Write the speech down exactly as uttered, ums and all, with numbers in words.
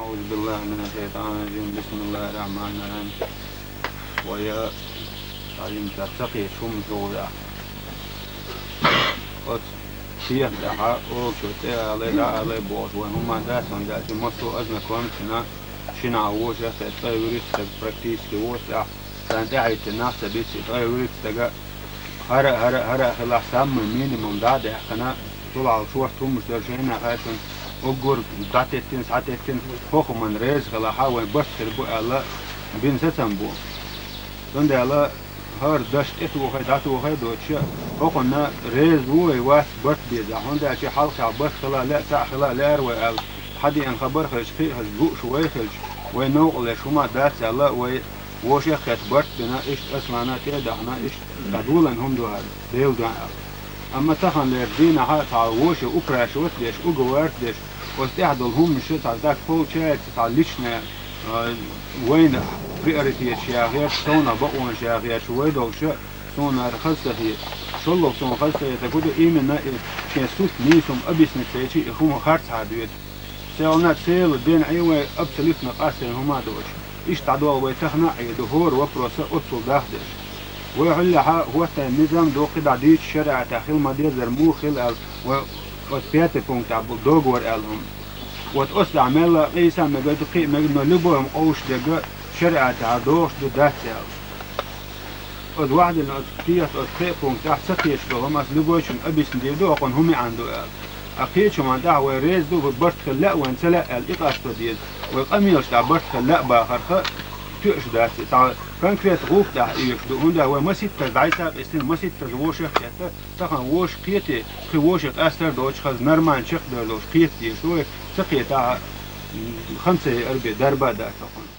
أعوذ بالله من الشيطان الرجيم. بسم الله الرحمن الرحيم. Вай, хьалимча ца кхеташ хӀума чугӀа веа. Оцу шех тӀехьа олучо тӀе алай, дӀа алай бохуш вайн хӀума дац, хӀунда аьлча массо а ознакомиться йина, шинахь вовшах а кхетта, ткъе вуьрхӀитта стаг практически ву оцу тӀехь, царна тӀаьхьа хӀиттина нах ца бицци, ткъе вуьрхӀитта стага хӀара, хӀара, хӀара хилахь, самый минимум дӀа а даьккхина, цул хьалха шортта хӀуманаш дара шайна а шун, уггар дӀатеттина, схьатеттина, хӀокху хӀуманна реза хилахь, вайн барт хир бу аьлла, бина сацам бу. Цундела хӀара даш тӀетохий, дӀатохий а доцуш, хӀокхунна реза ву вай, вац барт безахь, хӀунда аьлча хьалхахь барт хила а лаьа, цхьаъ хила а лаьара вай аьлла, схьадеана хабар хилча, кхин а хаза гуш вай хилча, вай новкъа леш хӀума дац аьлла, вай вовшех а кхетта барт бина, иштта Аслана тӀе а дахана, иштта дӀадолийна хӀума ду хӀара, Делан дуьхьа аьлла. Амма таханлера дийнахь а цхьа вовшех упрашивать а деш, уговаривать а деш, оцу тӀехь долу хӀуманаш цхьа так получается, цхьа личная, а, вайна приоритеташ яхьеш, совнах бакъонаш яхьеш вай долуш, суна хӀара хаза ца хета. ШолгӀа суна хаза ца хетарг хӀун ду, именно и шен сут нийса хӀума объяснить ца йича, и хӀума харцахьа доьду. Селхана цела дина Ӏе вай абсолютно къастийна хӀума а доцуш. Иштта дӀадолу вай тахана а Ӏе ду, хӀора вопроса оццул дахдеш. Вай хьуьллехь хӀоттайн низам ду, кхидӀа дийцича шариӀатехь хила ма-деззара муха хила аьлла, вай оцу пятый пунктехь бу договор аьлла хӀума. Вот оцу тӀехь мелла а къийса а мегар ду, кхин а мегар, но любой хӀума къовсуш дерг шариӀатехь догӀуш ду, дац аьлла. Оцу вахьдина оцу кехат, оцу пхеа пунктехь ца кхеташ долу хӀума ас любойчунна объяснить дийр ду, хӀокхунна хӀун маьӀна ду аьлла. Ткъа кхечу хӀуманна тӀехь вай реза ду, вай барт хила лаьа вайна, ца лаьа аьлла, и къасто деза. Вай къамелаш тӀехь барт хила лаьа бахарх тоьаш дац. Цхьа конкрет гӀуллакх тӀехь оьшуш ду, хӀунда вай маситтаза дӀасакъаьстина, маситтаза вовшех а кхетта, тахана вовшах кхетий, кхин вовшех къаьстар доцуш хаза нормально чекхдер долуш кхета дезаш ду вай, ца кхетахь, м, хан ца яр бен дарба а дац хӀокхунна.